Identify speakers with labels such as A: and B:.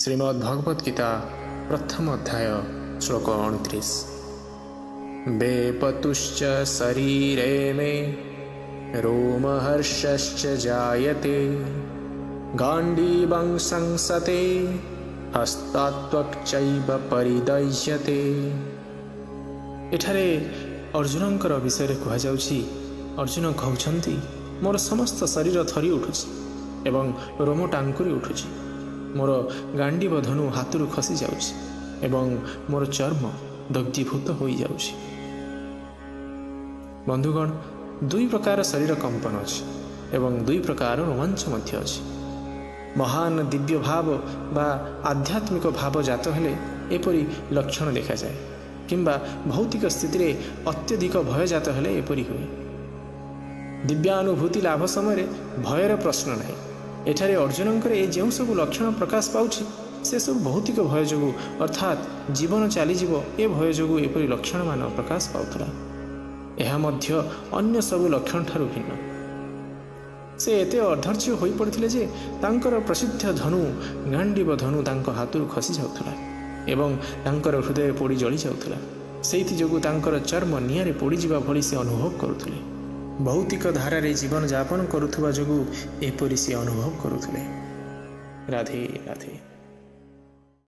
A: ଶ୍ରୀମଦ୍ ଭଗବତ ଗୀତା ପ୍ରଥମ ଅଧ୍ୟାୟ ଶ୍ଲୋକ 29। ବେପତୁଶ୍ଚ ଶରୀରେ ମେ ରୋମହର୍ଷଶ୍ଚ ଜାୟତେ, ଗାଣ୍ଡୀବଂ ସଂସତେ ହସ୍ତାତ୍ୱକ୍ଚୈବ ପରିଦହ୍ୟତେ। ଏଠାରେ ଅର୍ଜୁନଙ୍କର ବିଷୟରେ କୁହାଯାଉଛି। ଅର୍ଜୁନ କହୁଛନ୍ତି, ମୋର ସମସ୍ତ ଶରୀର ଥରି ଉଠୁଛି ଏବଂ ରୋମ ଟାଙ୍କୁରି ଉଠୁଛି, ମୋର ଗାଣ୍ଡିବ ଧନୁ ହାତରୁ ଖସି ଯାଉଛି ଏବଂ ମୋର ଚର୍ମ ଦଗ୍ଧୀଭୂତ ହୋଇଯାଉଛି। ବନ୍ଧୁଗଣ, ଦୁଇ ପ୍ରକାର ଶରୀର କମ୍ପନ ଅଛି ଏବଂ ଦୁଇ ପ୍ରକାର ରୋମାଞ୍ଚ ମଧ୍ୟ ଅଛି। ମହାନ ଦିବ୍ୟ ଭାବ ବା ଆଧ୍ୟାତ୍ମିକ ଭାବ ଜାତ ହେଲେ ଏପରି ଲକ୍ଷଣ ଦେଖାଯାଏ, କିମ୍ବା ଭୌତିକ ସ୍ଥିତିରେ ଅତ୍ୟଧିକ ଭୟ ଜାତ ହେଲେ ଏପରି ହୁଏ। ଦିବ୍ୟାନୁଭୂତି ଲାଭ ସମୟରେ ଭୟର ପ୍ରଶ୍ନ ନାହିଁ। ଏଠାରେ ଅର୍ଜୁନଙ୍କର ଏ ଯେଉଁ ସବୁ ଲକ୍ଷଣ ପ୍ରକାଶ ପାଉଛି, ସେସବୁ ଭୌତିକ ଭୟ ଯୋଗୁଁ, ଅର୍ଥାତ୍ ଜୀବନ ଚାଲିଯିବ ଏ ଭୟ ଯୋଗୁଁ ଏପରି ଲକ୍ଷଣମାନ ପ୍ରକାଶ ପାଉଥିଲା। ଏହା ମଧ୍ୟ ଅନ୍ୟ ସବୁ ଲକ୍ଷଣଠାରୁ ଭିନ୍ନ। ସେ ଏତେ ଅଧୈର୍ଯ୍ୟ ହୋଇପଡ଼ିଥିଲେ ଯେ ତାଙ୍କର ପ୍ରସିଦ୍ଧ ଧନୁ ଗାଣ୍ଡିବ ଧନୁ ତାଙ୍କ ହାତରୁ ଖସି ଯାଉଥିଲା ଏବଂ ତାଙ୍କର ହୃଦୟ ପୋଡ଼ି ଜଳି ଯାଉଥିଲା। ସେଇଥି ଯୋଗୁଁ ତାଙ୍କର ଚର୍ମ ନିଆଁରେ ପୋଡ଼ିଯିବା ଭଳି ସେ ଅନୁଭବ କରୁଥିଲେ। ଭୌତିକ ଧାରାରେ ଜୀବନଯାପନ କରୁଥିବା ଯୋଗୁଁ ଏପରି ସେ ଅନୁଭବ କରୁଥିଲେ। ରାଧେ ରାଧେ।